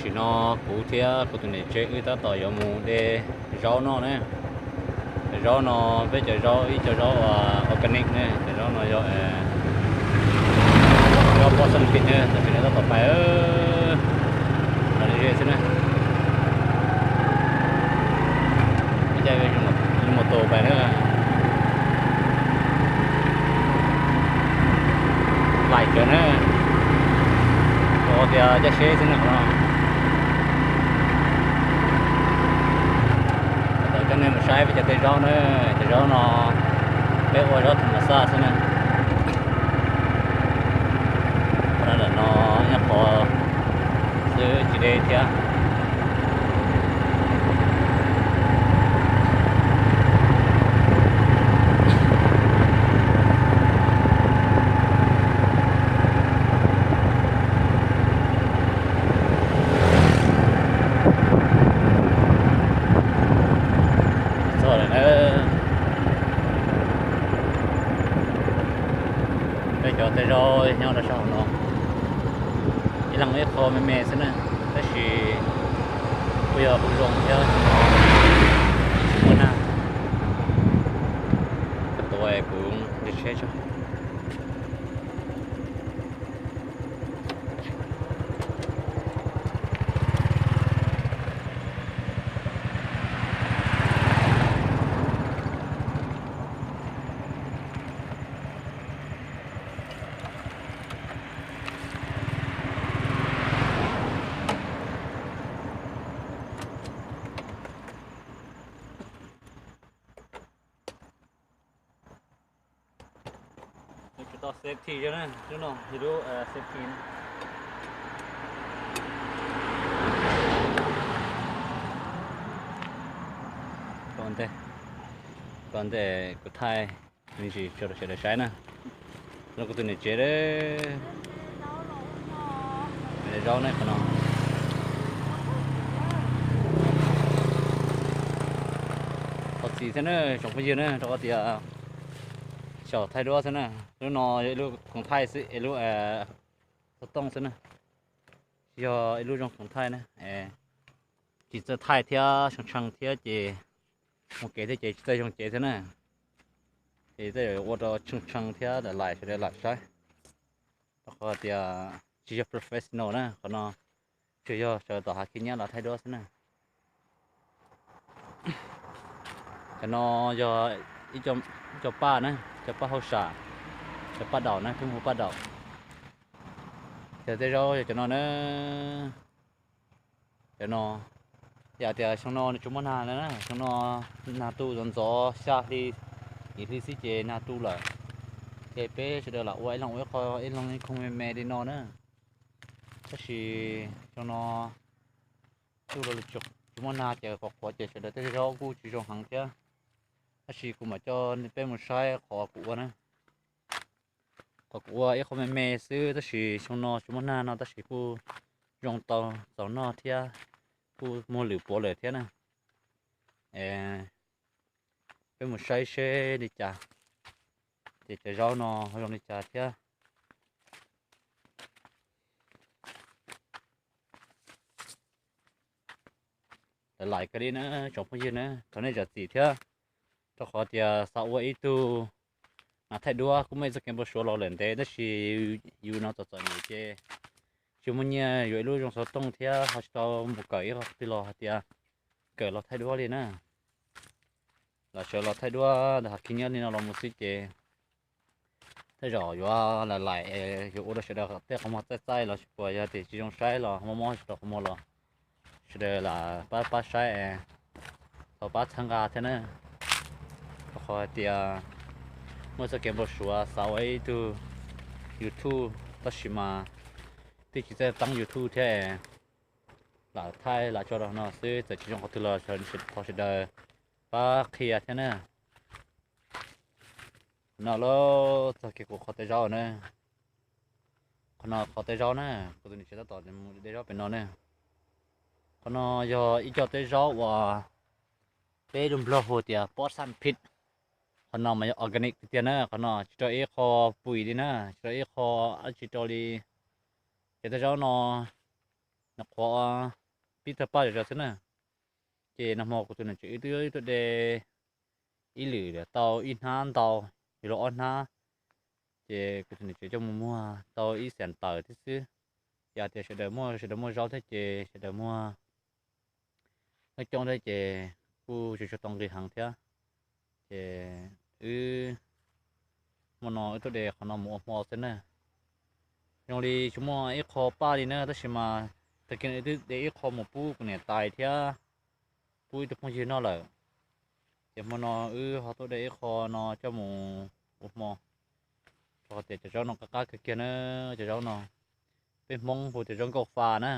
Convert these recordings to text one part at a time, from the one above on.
Tam sim no kuv thiab kuv tus niam tsev wb tab tom yuav mus de zaub noj ne. Cov zaub no peb cov zaub ib co zaub uas organic ne, cov zaub no yog zaub poj xaj pis ne, tam sim no tab tom pais, pais ze xwb na. Ib co yuav mus tus pais na, lais cov na, ua tias caij seb xwb na qhov no. Tau coj nej mus saib peb cov tej zaub na, cov zaub no peb ua zaub tham mas xaj xwb na. Qhov no ntawm no nyob qhov xwb tsis deb thiab. Txog lawm na. Peb cov tej zaub nyob rau sab hauv no, ib leeg ib qho me me xwb na, tab sis kuj yog kuj zoo thiab, tsis muaj nag. Koj tuav kuv nce tsheb tso. Tsum tau safety na, lub no yog lub safety na. Tom ntej, tom ntej kuv thaij me ntsis tso rau sawv daws saib na. No kuv tus niam tsev, zaub ne qhov no. Thov txim thiab na tsoom phooj ywg na, rau qhov tias xyaum thaij duab xwb na. Lub no yog ib lub khoom thaij xwb, ib lub xov tooj xwb na, tsis yog ib lub zoo khoom thaij na. Tsis txawj thaij thiab, tshee tshee thiab ces mus kev thiab ces tsis txawj zoo cev thiab na. Ces tej zaum ua rau tshee tshee thiab lawm lais sawv daws lam saib, rau qhov tias tsis yog professional na qhov no, tsuas yog sawv tom hav khib nyiab los thaij duab xwb na. Cov no yog ib co paj na, cov paj hauj sam, cov paj daum na, peb hu paj daum. Cov tej zaub yog cov no na. Cov no, yam tias xyoo no nws tsis muaj nag na, xyoo no nag tu ntxov ntxov xya hli, yim hli xwb ces nag tu lawm. Ces peb sawv daws lam ua ib leeg ua ib qho, ib leeg ib khoom me me li no na. Tab sis xyoo no tu los tsis muaj nag ces qhuav qhuav ces sawv daws tej zaub kuj tsis zoo heev thiab. Tab sis kuv mam coj peb mus saib qhov kuv ua na. Qhov kuv ua ib qho me me xwb tab sis xyoo no tsis muaj nag no tab sis kuj zoo tau txaus noj thiab, kuj muag lwm puav lawm thiab na. Peb mus saib seb li cas, ces cov zaub no zoo li cas thiab. Lawv laim kawg li na tsoom phooj ywg na, thov nej zam txim thiab, rau qhov tias xav ua ib tug nas thaij duab kuj muaj ib txoj kev npau suav los lawm ntev tab sis yus no txom txom nyem ces tsis muaj nyiaj yuav ib lub zoo xov tooj thiab ho tsis tau mus kawm ib qho twg los hais tias kawm los thaij duab li na. Los sawv los thaij duab ntawm hav khib nyiab li no los mus xwb ces tej zaum yuav laim laim, yuav ua rau sawv daws tej qhov muag txaij txaij los tsis puas, yog tias tsis zoo saib los mob mob tsis tau qhov muag los sawv daws lam pab pab saib, thov pab txhawb nqa thiab na. Rau qhov hais tias muaj txoj kev npau suav xav ua ib tug YouTube tab sis mas twb tsis txawj teeb YouTube thiab, lam thaij lam tso rau no xwb, txawm tsis zoo qhov twg los thov sawv daws pab qhia thiab na. No los txog kiag kuv qhov tej zaub na. Qhov no qhov tej zaub na, kuv tus niam tsev tab tom de zaub pem no na. Qhov no yog ib co tej zaub uas peb lus Nplog hu tias poj xaj phij. Qhov no mas yog organic tiag tiag na, qhov no tsis rau ib qho pum li na, tsis rau ib qho, tsis rau li. Ces tej zaub no nws qhuav pib tawg paj zom zaws xwb na. Ces nag hmo kuv tus niam tsev wb twb tuaj de ib lwm tau ib hnab ntau, yuav luag ob hnab, ces kuv tus niam tsev coj mus muag tau ib xees tawm thiab xwb. Yog tias sawv daws muaj, sawv daws muaj zaub thiab ces sawv daws muag, lub coob thiab ces kuj tsis tshua tau nqi heev thiab. Ces wb, hmo no wb tuaj de qhov no mus ua hmo xwb na. Zoo li tsis muaj ib qho paj li na, tab sis mas tag kis no wb twb de ib qho mus pub kuv niam tais thiab pub ib tug phooj ywg noj lawm. Ces hmo no wb ho tuaj de ib qho no coj mus ua hmo, rau qhov tias cov zaub no qab qab kawg kiag na. Cov zaub no peb Hmoob hu tias zaub nkauj fa na,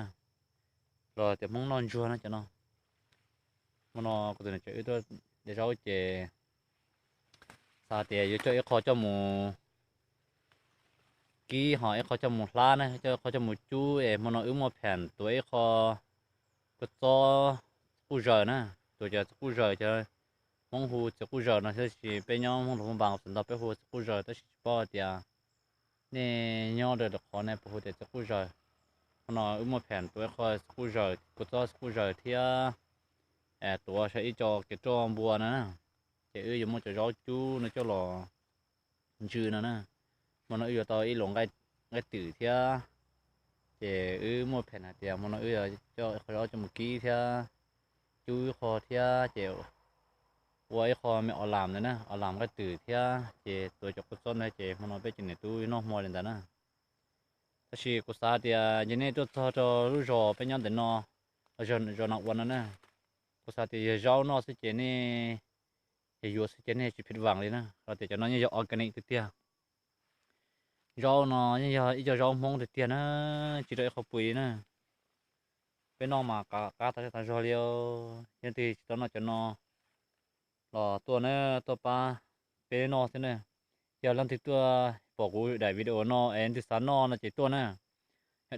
los tias Hmoob noj ntsuag na cov no. Hmo no kuv tus niam tsev wb tuaj de zaub ces xav tias yuav coj ib qho coj mus kib, ho ib qho coj mus hlab na, coj ib qho coj mus cub es hmo no wb muaj pheem tuav ib qho kua txob quj zaws na, tuav cov txiv quj zaws, cov Hmoob hu txiv quj zaws no, tab sis peb nyob Hmoob Luas Phaj Npas Xeev Ntau peb hu txiv quj zaws, tab sis tsis paub tias nej nyob rau qhov nej puas hu tias txiv quj zaws. Hmo no wb muaj pheem tuav ib qho txiv quj zaws, kua txob txiv quj zaws thiab tuav saib ib co kev roj npua no na. Ces wb yuav muab cov zaub cub no coj los ntsw no na. Hmo no wb yuav tau ib luam nqaij twm thiab. Ces wb muaj pheem hais tias hmo no wb yuav coj ib qho zaub coj mus kib thiab cub ib qho thiab ces ua ib qho me o lam ntawd na, o lam nqaij twm thiab ces tuav cov kua txob ntawd ces hmo no peb cov niam tub noj hmo li ntawd na. Tab sis kuv xav tias ces nej tuaj txog rau lub zos peb nyob ntawm no, zos no ua no na, kuv xav tias yog zaub noj xwb ces nej, yog yuav xwb ces nej tsis phem vam li na, rau tias cov no yeej yog organic tiag tiag. Zaub no yeej yog ib co zaub Hmoob tiag tiag na, tsis raug ib qho pw li na. Peb noj mas qab tas zaj tas zog li. Yog leej twg tsis tau noj cov no los tuaj na, tuaj pab peb noj xwb na. Yog leej twg tuaj pom kuv daim video no es leej twg xav noj no ces tuaj na.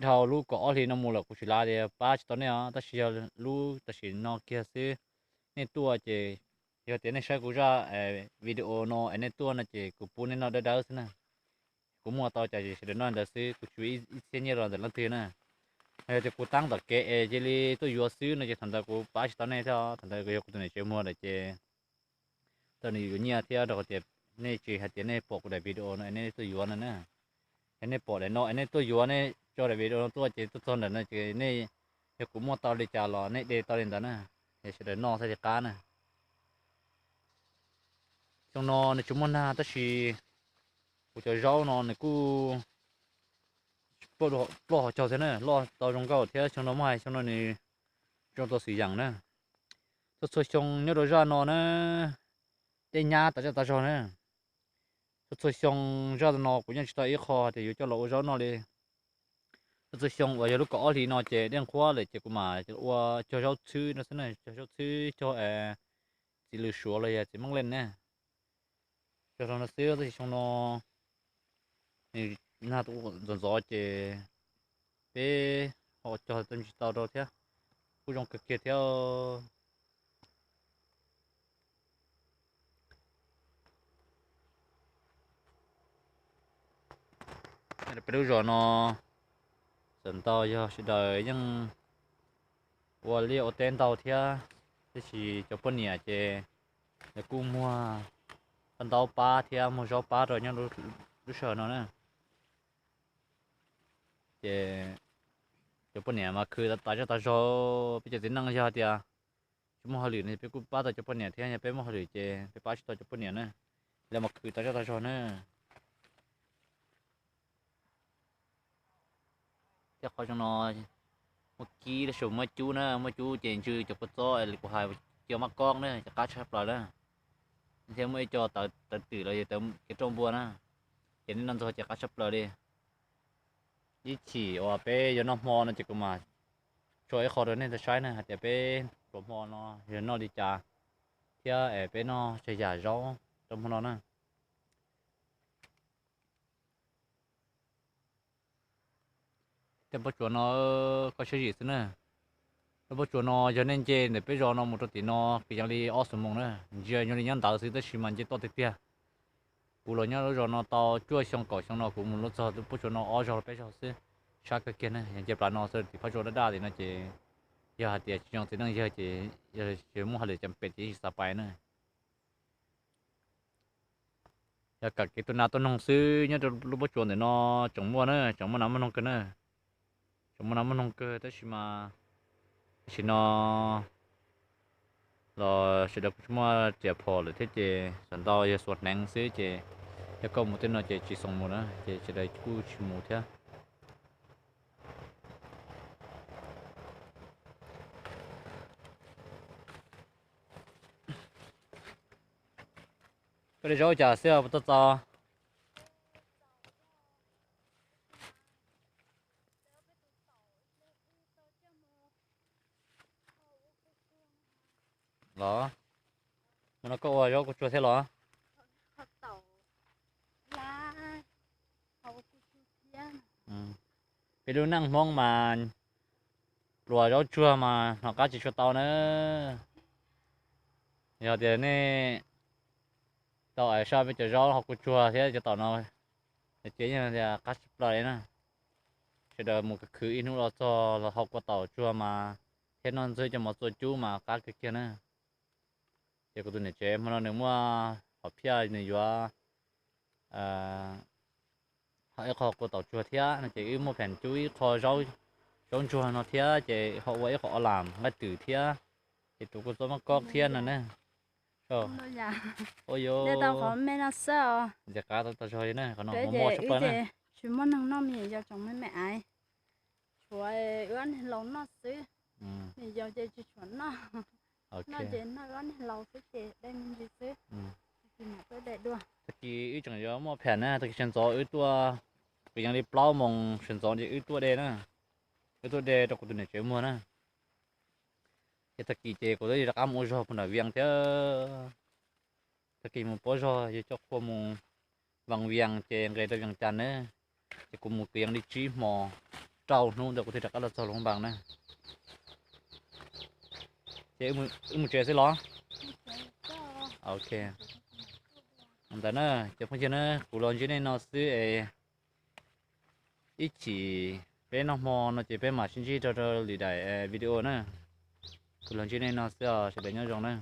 Dhau lub kaum ob hlis no mus lawm kuv tsis lav tias pab tsis tau nej os, tab sis yog lub tam sim no kiag xwb nej tuaj ces, yog tias nej saib kuv zaj video no es nej tuaj no ces kuv pub nej noj dawb dawb xwb na. Kuv muaj tau cas ces sawv daws noj ntawd xwb, kuv tsis yuav ib txhiab nyiaj los ntawm leej twg na. Yog tias kuv tab tom kev es cia li tuaj yuav xwb no ces thaum ntawd kuv pab tsis tau nej thiab, thaum ntawd yog kuv tus niam tsev muag lawm ces tau nws yuav nyiaj thiab, rau qhov tias nej tsis hais tias nej pom kuv daim video no es nej tuaj yuav no na. Yog nej pom daim no es nej tuaj yuav, nej tso daim video no tuaj ces tuaj txog ntawm no ces nej, yog kuv muaj tau li cas los nej de tau li ntawd na. Es sawv daws noj thiaj li qab na. Xyoo no nws tsis muaj nag tab sis kuv cov zaub no nws kuj ploj hauv caug thiab na, loj tau zoo nkauj thiab. Xyoo no muab hais xyoo no nws zoo tau xwm yeem na. Txhua txhua xyoo nyob rau zaj no na, dej nyab tas zaj tas zog na. Txhua txhua xyoo zaj no kuv yeej tsis tau ib qho tias yuav coj los ua zaub noj li. Txhua txhua xyoo uas yog lub kaum ob hlis no ces dej nqhuab lawm ces kuv mam ua cog zaub txhwb no xwb na, cog zaub txhwb, cog txiv lws suav los yog txiv meej leej na. Cog rau no xwb, tab sis xyoo no nws nag ntxov ntxov ces peb ho cog tsis tau rau thiab. Kuj zoo kawg kiag thiab. Peb lub zos no txawm ntau yog sawv daws yeej ua liaj ua teb ntau thiab, tiam sis cov poj niam ces lawv kuj muag paj ntaub pab thiab muag zaub pab rau nyob lub sij hawm no na. Ces cov poj niam mas khwv tas zaj tas zog, peb cov txiv neej yog tias tsis muaj hauj lwm no peb kuj pab tau cov poj niam thiab, yog peb muaj hauj lwm ces peb pab tsis tau cov poj niam na. Lawv mas khwv tas zaj tas zog na. Thiab qhov zoo no muaj kib tab sis muab cub na, muab cub ces ntsw cov kua txob li kuv hais, cia mab kob na ces qab tshaj plaws na. Thiab muaj ib co tawv twm los yog tawv kev roj npua na, ces nej noj ntxuag ces qab tshaj plaws li. Ib chim uas peb yuav noj hmo no ces kuv mam tso ib qho rau nej tau saib na hais tias peb pluas hmo no yog noj li cas thiab es peb noj tsawg yam zaub rau hmo no na. Tej pob tsuas no koj siab zim xwb na. Tej pob tsuas no yog nej nce ntawm peb zos no mus rau tim no kwv yees li ob xuab moos na, ntsia zoo li nyob ntawd xwb tab sis mas nce toj tiag tiag. Kuv los nyob lub zos no tau cuaj xyoo kaum xyoo no kuv mus lub txog pob tsuas no ob zaug los peb zaug xwb. sab kawg kiag na. Yog nce plaws no xwb tim phab tsua daj daj tim no ces yog hais tias tsis zoo txiv neej yawg ces yog tsis muaj hauj lwm cam pem ces yeej tsis xav pais na. Yog kam kev tua nas tua noog xwb nyob rau lub pob tsuas ntawm no tseem muaj na, tseem muaj nas muaj noog kawg na. Tseem muaj nas muaj noog kawg tab sis mas tam sim no los sawv daws kuj tsis muaj riam phom lawm thiab ces sawv ntau yog xuas hneev xwb ces yog koj mus tej no ces tsis xoo mus na ces sawv daws kuj tsis mus thiab. Koj de zaub ua cas xwb puas tau txaus? Los, mus no koj ua zaub kua tsuag thiab los? Peb lub neej Hmoob mas pluas zaub tsuag mas hnov qab tsis tshua tau na. Yog tias nej tau ais sab peb cov zaub hau kua tsuag thiab cov taum no, ces yeej tias qab tshaj plaws li na. Sawv daws mus khwv khwv ib hnub los txog los hau kua taum tsuag mas thiab noj ntxuag cov mov txua cub mas qab kawg kiag na. Ces kuv tus niam tsev hmo no nws muaj hom phiaj nws yuav hau ib qho kua taum tsuag thiab no ces wb muaj pheem cub ib qho zaub ntsuag no thiab ces ho ua ib qho o lam nqaij twm thiab, ces tus kuj txob mab kob thiab no ne. Ua yuav ntxim qab tau zog li na, qhov no muaj tshaj plaws na. Tsis muaj neeg noj me nyuam yaus tsoom me me aiv, tshuav wb ob niag laus noj xwb. Me nyuam yaus ces tsis tshua noj, noj ces noj wb ob niag laus xwb ces dai me ntsis xwb. Tag kis wb tseem yuav muaj pheem na, tag kis sawv ntxov wb tuaj, kwv yees li plaub moos sawv ntxov ces wb tuaj de na, wb tuaj de rau kuv tus niam tsev muag na. Ces tag kis ces kuv twb rov qab mus ua zog puag nram Vias thiab. Tag kis mus pab zog yog coj qhua mus Vas Vias ces nqes rau Vias Cas na. Ces kuv mus kwv yees li tsib hmo rau hnub ntawd kuv thiaj rov qab los txog Luas Npas na. Ces wb mus tsev xwb los? Ok. Ntawd na, cov phooj ywg na, kuv los ntsib nej no xwb es ib chim peb noj hmo no ces peb mam sib ntsib rau rau lwm daim video na. Kuv los ntsib nej no xwb os, sawv daws nyob zoo na.